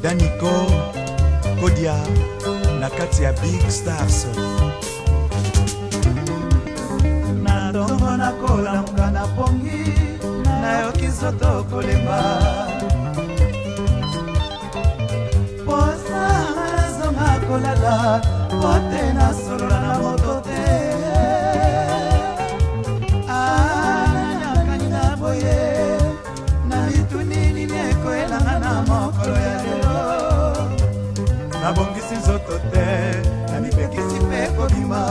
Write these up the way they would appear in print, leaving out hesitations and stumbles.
Daniko Kodia na kati ya Big Stars. Na ntongo nakolamuka na pongi, nayoki nzoto kolemba. Posa nazonga kolala, po te nasolola na moto te. Ah, nani na boye, na mituni nini ekoyelanga na mokolo ya lelo. Nabongisi nzoto te, namipekisi mpe kobima.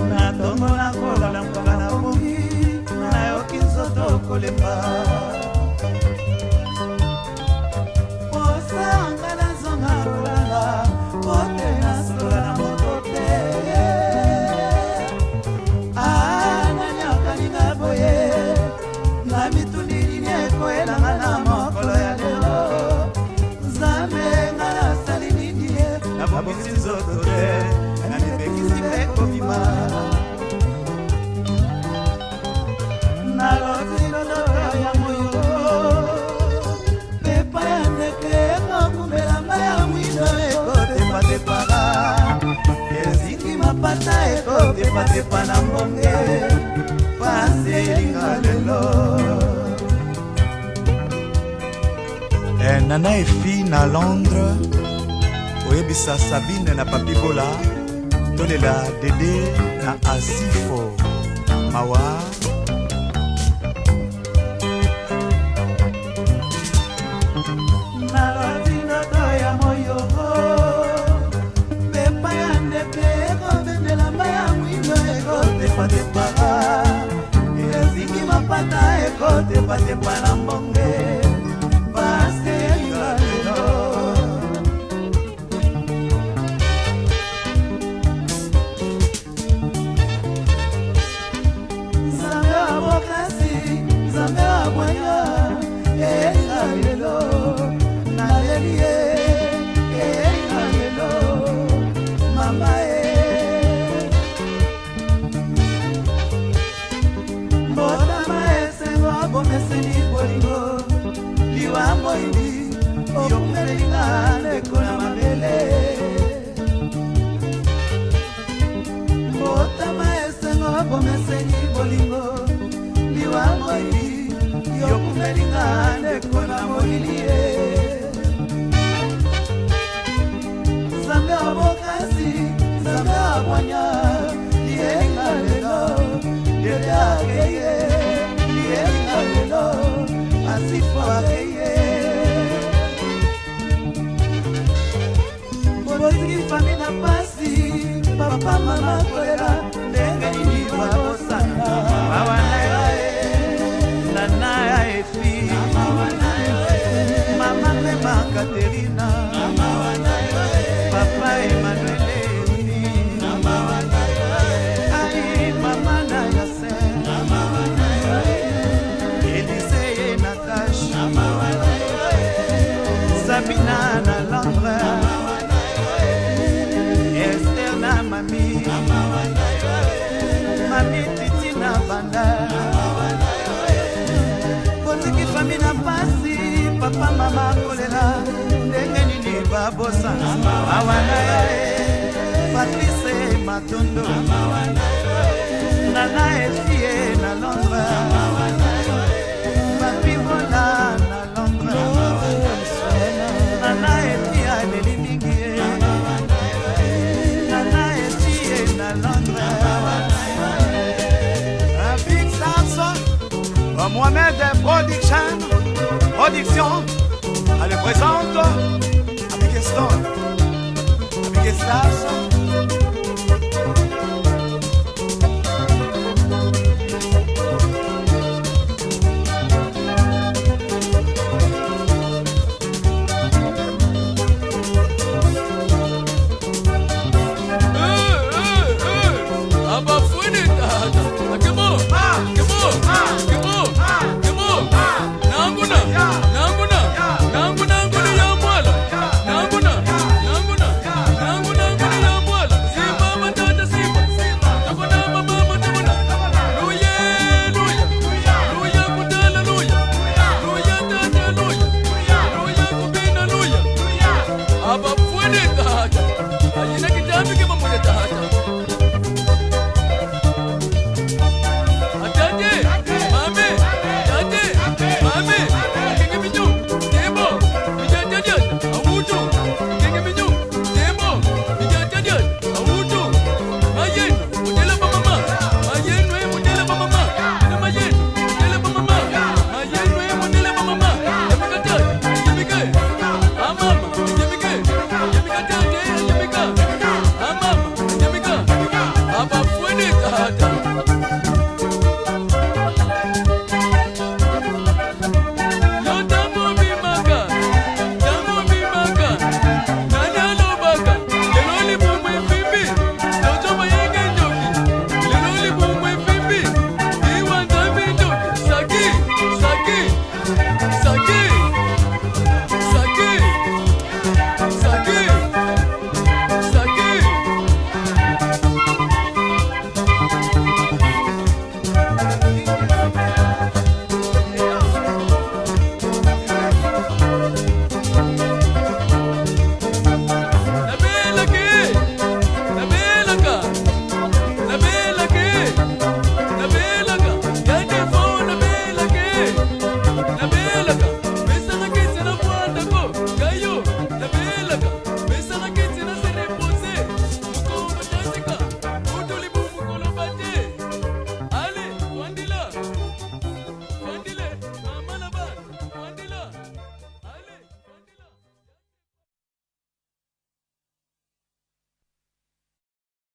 Na ntongo nakolala mpoka na pongi, nayoki nzoto kolemba. Posa nga nazonga kolala, po te nasolola na moto te. Ah, nani akaninga boye, na mituni nini ekoyelanga na mokolo ya lelo. Nzambe nga nasali nini ye, nabongisi nzoto te, namipekisi mpe kobima. Naloti ndoto ya moyo, pepa ya ndeke ekokumbelanga ya mwindo ekotepatepaka, ezingi mapata ekotepatepa na mbonge, pasi elinga lelo. Nana Efi na Londres, oyebisa Sabine na Papi Bola, tolela Dede na Asifo mawa. Naloti ndoto ya moyo, pepa ya ndeke ekobendelamba ya mwindo ekotepatepaka, ezingi mapata ekotepatepa na mbonge, pasi elinga lelo. Nzambe wa bokasi, Nzambe wa bwanya, elinga lelo, naleli ye, elinga lelo, mama ye. Mbotama esengo bomeseni bolingo, liwa moyibi okomelinga ndeko na mabele. Mbotama esengo bomeseni bolingo, liwa moyibi yokumelinga ndeko na molili ye. Nzambe wa bokasi, Nzambe wa bwanya, liyenga lelo, dede akeye, liyenga lelo, asifo akeye. Botiki fami na pasi, papa mama kolela, ndenge nini babosana. Mawa na yo e, Nana ya Efi, mama Clema Katerina, papa Emmanuel Efi, ai mama na Yasin, Elise ye Natasha, Sabina na Londres, Esther na mami, mami Titi na Banda. Botiki fami na pasi, papa mama kolela, ndenge nini babosana. Mawa na yo e, Patrice Matondo, Nana Efie na Londres, Papi Bola na Londres, Nana Efi aleli mingi ye, Nana Efie na Londres. Big Stars, Mohamed Production, Production, elle présente avec Stone, avec Stars. Abafuni tata, akebo. Ah.